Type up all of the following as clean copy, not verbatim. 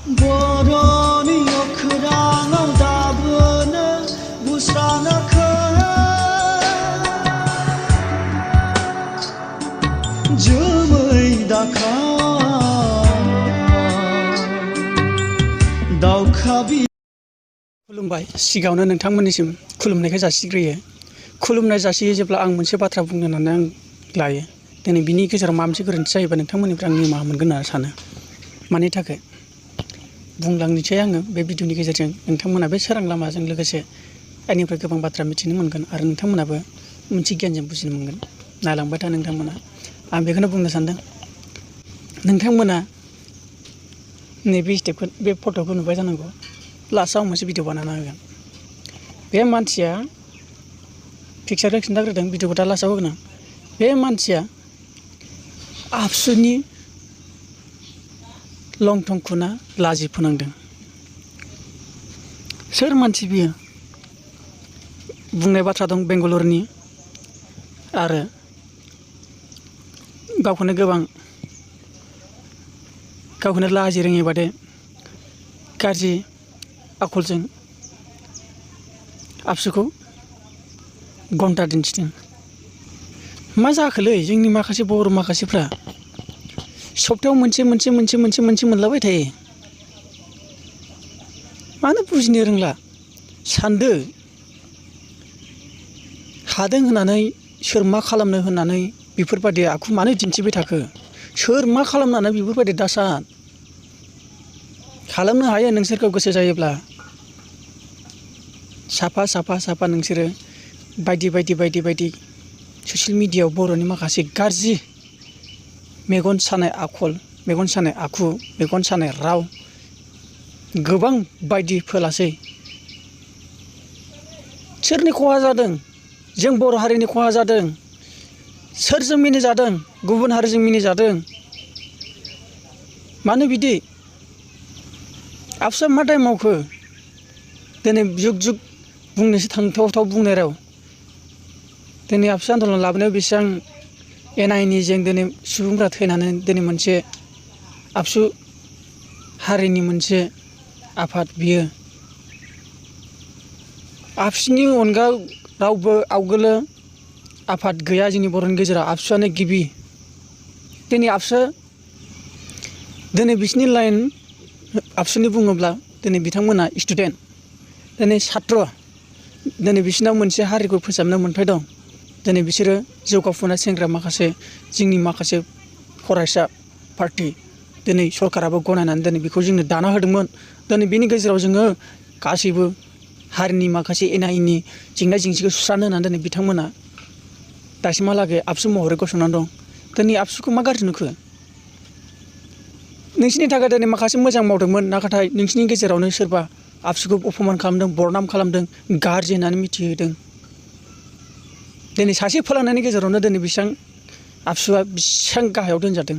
बर'नि अख्राङाव दाबोनो बुस्राङाखै जोमै दाखा दावखा खुलुमबाय सिगाङावनो नोंथांमोननिसिम खुलुमनायखौ जासिग्रोयो खुलुमनाय जासियो जेब्ला आं मोनसे बाथ्रा बुंनो होननानै आं लायो दिनै बिनि गेजेराव माबा मोनसे गोरोन्थि जायोबा नोंथांमोननिफ्राय आं निमाहा मोनगोन होनना सानो मानि थाखाय बुंलांनोसै आङो बे भिडिअनि गेजेरजों नोंथांमोना बे सोरां लामाजों लोगोसे आंनिफ्राय गोबां बाथ्रा मिथिनो मोनगोन आरो नोंथांमोनाबो मोनसे गियानजों बुजिनो मोनगोन नायलांबाय था नोंथांमोना आं बेखौनो बुंनो सानदों नोंथांमोना नैबे स्टेपखौ बे फट'खौ नुबाय जानांगौ लास्टआव मोनसे भिडिअ बानायना होगोन बे मानसिया पिक्सारखौ खिन्थाग्रोदों भिडिअखौ दा लास्टआव होगोन आं बे मानसिया आबसुनि लं थं खुना लाजि फोनांदों सोर मानसि बियो बुंनाय बाथ्रा दं बेंगालुरुनि आरो गावखौनो लाजि रोङै बादि गाज्रि आखलजों आबसुखौ घन्टा दिन्थिदों मा जाखोलै जोंनि माखासे बर' माखासेफ्रा सप्तायाव मोनसे मोनलाबाय थायो मानो बुजिनो रोंला सानदो हादों होननानै सोर मा खालामनो होननानै बेफोरबायदि आखु मानो दिन्थिबाय थाखो सोर मा खालामनानै बेफोरबायदि दासाद खालामनो हायो नोंसोरखौ गोसो जायोब्ला साफा नोंसोरो बायदि ससियेल मिडियायाव बर'नि माखासे गाज्रि मेगन सानाय आखल मेगन सानाय आखु मेगन सानाय राव गोबां बायदि फोलासै सोरनि खहा जादों जों बर' हारिनि खहा जादों सोरजों मिनिजादों गुबुन हारिजों मिनिजादों मानो बिदि आबसुआ मा दाय मावखो दिनै जुग बुंनोसो थांथाव बुंनाय राव दिनै आबसु आन्दलन लाबोनायाव बेसेबां एना एनिजों दिनै सुबुंफ्रा थैनानै दिनै मोनसे आबसु हारिनि मोनसे आफाद बियो आबसुनि अनगा रावबो आवगोलो आफाद गैया जोंनि बर'नि गेजेराव आबसुआनो गिबि दिनै आबसु दिनै बिसिनि लाइन आबसुनि बुङोब्ला दिनै बिथांमोना स्टुडेन्ट दिनै छात्र दिनै बिसिनाव मोनसे हारिखौ फोसाबनो मोन्थाय दं दिनै बिसोरो जौगाफुनाय सेंग्रा माखासे जोंनि माखासे फरायसा पार्टी दिनै सरकाराबो गनायनानै दिनै बेखौ जोंनो दाना होदोंमोन दिनै बेनि गेजेराव जोङो गासैबो हारिनि माखासे एना एनि जेंना जेंसिखौ सुस्रांनो होननानै दिनै बिथांमोना दासिमहालागै आबसु महरै गसंनानै दं दिनै आबसुखौ मा गाज्रि नुखो नोंसिनि थाखाय दिनै माखासे मोजां मावदोंमोन नाथाय नोंसिनि गेजेरावनो सोरबा आबसुखौ अपमान खालामदों बरनाम खालामदों गाज्रि होननानै मिथिहोदों दिनै सासे फोलानायनि गेजेरावनो दिनै बेसेबां आबसुआ बेसेबां गाहायाव दोनजादों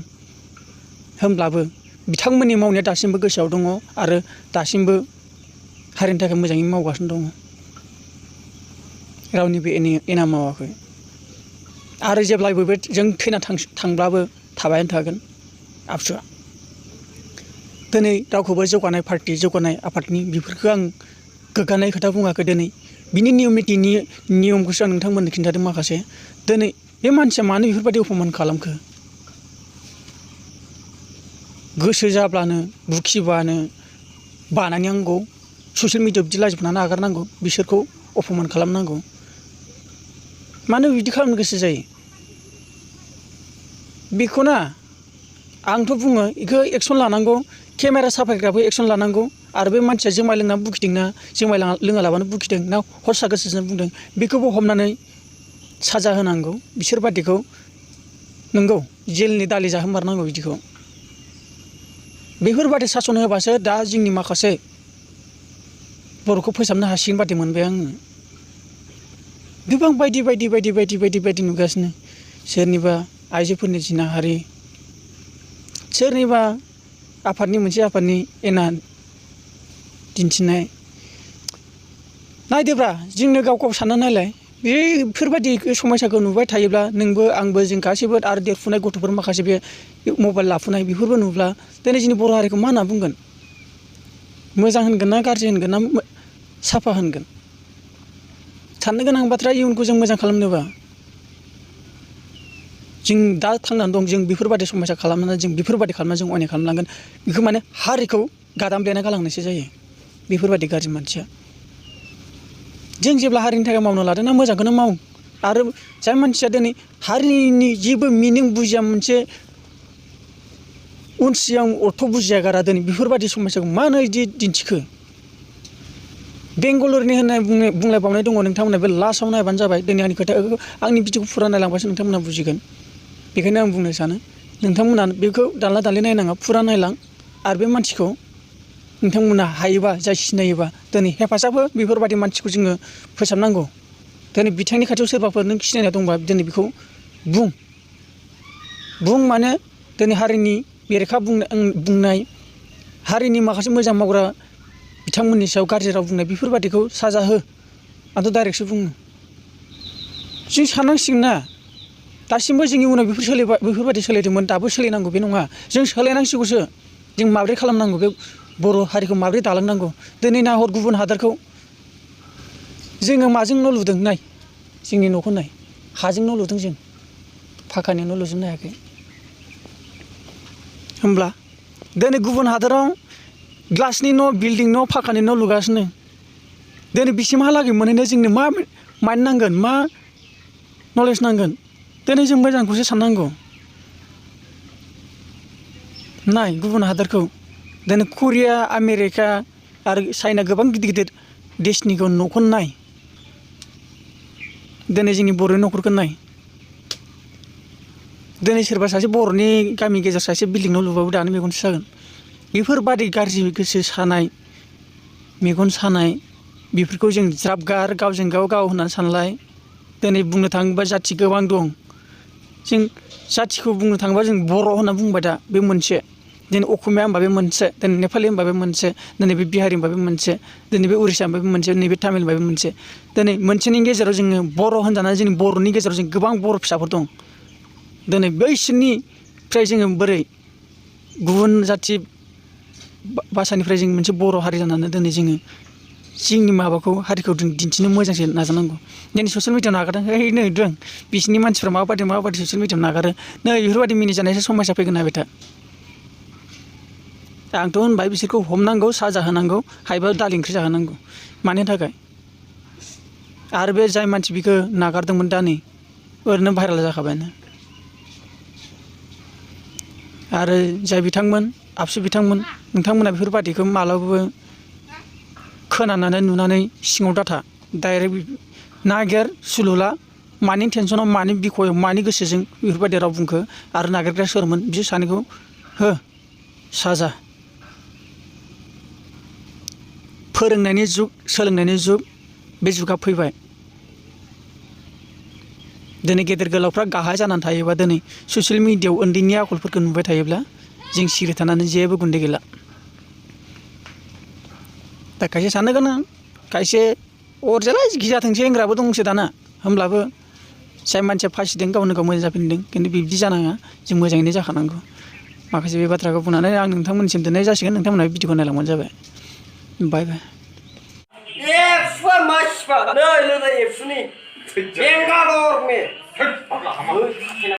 होमब्लाबो बिथांमोननि मावनाया दासिमबो गोसोआव दङ आरो दासिमबो हारिनि थाखाय मोजाङै मावगासिनो दङ रावनिबो एना मावाखै आरो जेब्लायबो बे जों थैना थांब्लाबो थाबायानो थागोन आबसुआ दिनै रावखौबो जौगानाय पार्टी जौगानाय आफादनि बेफोरखौ आं गोग्गानाय खोथा बुङाखै दिनै बिनि नियम नितिनि नियमखौसो आं नोंथांमोननो खिन्थादों माखासे दिनै बे मानसिया मानो बेफोरबायदि अपमान खालामखो गोसो जाब्लानो बुखिबानो बानायनांगौ ससियेल मिडियायाव बिदि लाजिफोनानै नागारनांगौ बिसोरखौ अपमान खालामनांगौ मानो बिदि खालामनो गोसो जायो बेखौना आंथ' बुङो बेखौ एक्सन लानांगौ केमेरा साफायग्राबो एक्सन लानांगौ आरो बे मानसिया जुमाय लोंनानै बुखिदोंना जुमाय लोङालाबानो बुखिदों ना हरसा गोसोजों बुंदों बेखौबो हमनानै साजा होनांगौ बिसोरबादिखौ नंगौ जेलनि दालि जाहोमारनांगौ बिदिखौ बेफोरबादि सासन होबासो दा जोंनि माखासे बर'खौ फोसाबनो हासिगोन बादि मोनबाय आङो गोबां बायदि नुगासिनो सोरनिबा आइजोफोरनि जिनाहारि सोरनिबा मोनसे आफादनि एना दिन्थिनाय नायदोब्रा जोंनो गाव सानना नायलाय बेफोरबायदि समयसाखौ नुबाय थायोब्ला नोंबो आंबो जों गासैबो आरो देरफुनाय गथ'फोर माखासे बे मबाइल लाफुनाय बेफोरबो नुब्ला दिनै जोंनि बर' हारिखौ मा होनना बुंगोन मोजां होनगोन ना गाज्रि होनगोन ना साफा होनगोन साननो गोनां बाथ्रा इयुनखौ जों मोजां खालामनोबा जों दा थांनानै दं जों बेफोरबायदि समयसा खालामनानै जों बेफोरबायदि खालामनानै जों अयनाय खालामनांगोन बेखौ माने हारिखौ गादामब्लेना गालांनायसो जायो बेफोरबायदि गाज्रि मानसिया जों जेब्ला हारिनि थाखाय मावनो लादोंना मोजांखौनो माव आरो जाय मानसिया दिनै हारिनि जेबो मिनिं बुजिया मोनसे उन सिगां अर्थ बुजिया गारा दिनै बेफोरबायदि समयसाखौ मानो इदि दिन्थिखो बेंगलरनि होननाय बुंलायबावनाय दङ नोंथांमोना बे लास्टआव नायबानो जाबाय दिनै आंनि खोथाखौ आंनि भिडिअखौ फुरा नायलांबासो नोंथांमोना बुजिगोन बेखायनो आं बुंनो सानो नोंथांमोना बेखौ दानला दानलि नायनाङा फुरा नायलां आरो बे मानसिखौ नोंथांमोना हायोबा जाय सिनायोबा दिनै हेफाजाब हो बेफोरबायदि मानसिखौ जोङो फोसाबनांगौ दिनै बिथांनि खाथियाव सोरबाफोर नों सिनायना दंबा दिनै बेखौ बुं माने दिनै हारिनि बेरेखा बुंनाय हारिनि माखासे मोजां मावग्रा बिथांमोननि सायाव गाज्रि राव बुंनाय बेफोरबायदिखौ साजा हो आंथ' डाइरेक्टसो बुङो जों साननांसिगोन ना दासिमबो जोंनि उनाव बेफोरबायदि सोलिदोंमोन दाबो सोलिनांगौ बे नङा जों सोलायनांसिगौसो जों माबोरै खालामनांगौ बे बर' हारिखौ माबोरै दालांनांगौ दिनै नाहर गुबुन हादोरखौ जोङो माजों न' लुदों नाय जोंनि न'खौ नाय हाजों न' लुदों जों फाखानि न' लुजोबनो हायाखै होमब्ला दिनै गुबुन हादोराव ग्लासनि न' बिल्डिं न' फाखानि न' लुगासिनो दिनै बिसिमहालागै मोनहैनो जोंनो मा माइन्ड नांगोन मा नलेज नांगोन दिनै जों मोजांखौसो साननांगौ नाय गुबुन हादोरखौ दिनै करिया आमेरिका आरो चाइना गोबां गिदिर गिदिर देशनिखौ न'खौ नाय दिनै जोंनि बर'नि न'खरखौ नाय दिनै सोरबा सासे बर'नि गामि गेजेर सासे बिल्डिं न' लुबाबो दानो मेगनसो जागोन बेफोरबादि गाज्रि गोसो सानाय मेगन सानाय बेफोरखौ जों ज्राब गार गावजों गाव होननानै सानलाय दिनै बुंनो थाङोबा जाथि गोबां दं जों जाथिखौ बुंनो थाङोबा जों बर' होनना बुंबाय दा बे मोनसे दिनै असमिया होनबा बे मोनसे दिनै नेपालि होनबा बे मोनसे दिनै बे बिहारि होनबा बे मोनसे दिनै बे उरिष्या होनबा बे मोनसे नैबे तामिल होनबा बे मोनसे दिनै मोनसेनि गेजेराव जोङो बर' होनजानानै जोंनि बर'नि गेजेराव जों गोबां बर' फिसाफोर दं दिनै बैसोरनिफ्राय जोङो बोरै गुबुन जाथि भाषानिफ्राय जों मोनसे बर' हारि जानानै दिनै जोङो जोंनि माबाखौ हारिखौ दिन्थिनो मोजांसो नाजानांगौ दिनै ससियेल मिडियायाव नागारदों है नै रों बिसोरनि मानसिफ्रा माबायदि ससियेल मिडियायाव नागारो नै बेफोरबायदि मिनिजानायसो समयसा फैगोन नायबाय था आंथ' होनबाय बिसोरखौ हमनांगौ साजा होनांगौ हायोबा दालि ओंख्रि जाहोनांगौ मानि थाखाय आरो बे जाय मानसि बिखौ नागारदोंमोन दा नै ओरैनो भाइरेल जाखाबायानो आरो जाय बिथांमोन आबसु बिथांमोन नोंथांमोना बेफोरबायदिखौ मालाबाबो खोनानानै नुनानै सिङाव दाथा डाइरेक्ट नागिर सुलुला मानि टेनसनाव मानि बिखयाव मानि गोसोजों बेफोरबायदि राव बुंखो आरो नागिरग्राया सोरमोन बिसोर सानैखौ हो साजा फोरोंनायनि जुग सोलोंनायनि जुग बे जुगा फैबाय दिनै गेदेर गोलावफ्रा गाहाय जानानै थायोबा दिनै ससियेल मिडियायाव उन्दैनि आखलफोरखौ नुबाय थायोब्ला जों सिरि थानानै जेबो गुन्दै गैला दा खायसे साननो गोनां खायसे अरजालाय जिखि जाथोंसै होनग्राबो दंसो दाना होमब्लाबो जाय मानसिया फासिदों गावनो गाव मोजां जाफिनदों खिन्थु बिब्दि जानाङा जों मोजाङैनो जाखानांगौ माखासे बे बाथ्राखौ बुंनानै आं नोंथांमोननिसिम दोननाय जासिगोन नोंथांमोना भिडिअखौ नायलांबानो जाबाय बाय बाय एफसुआ मासिबा नै लोगो एफसुनि बेंगालरनि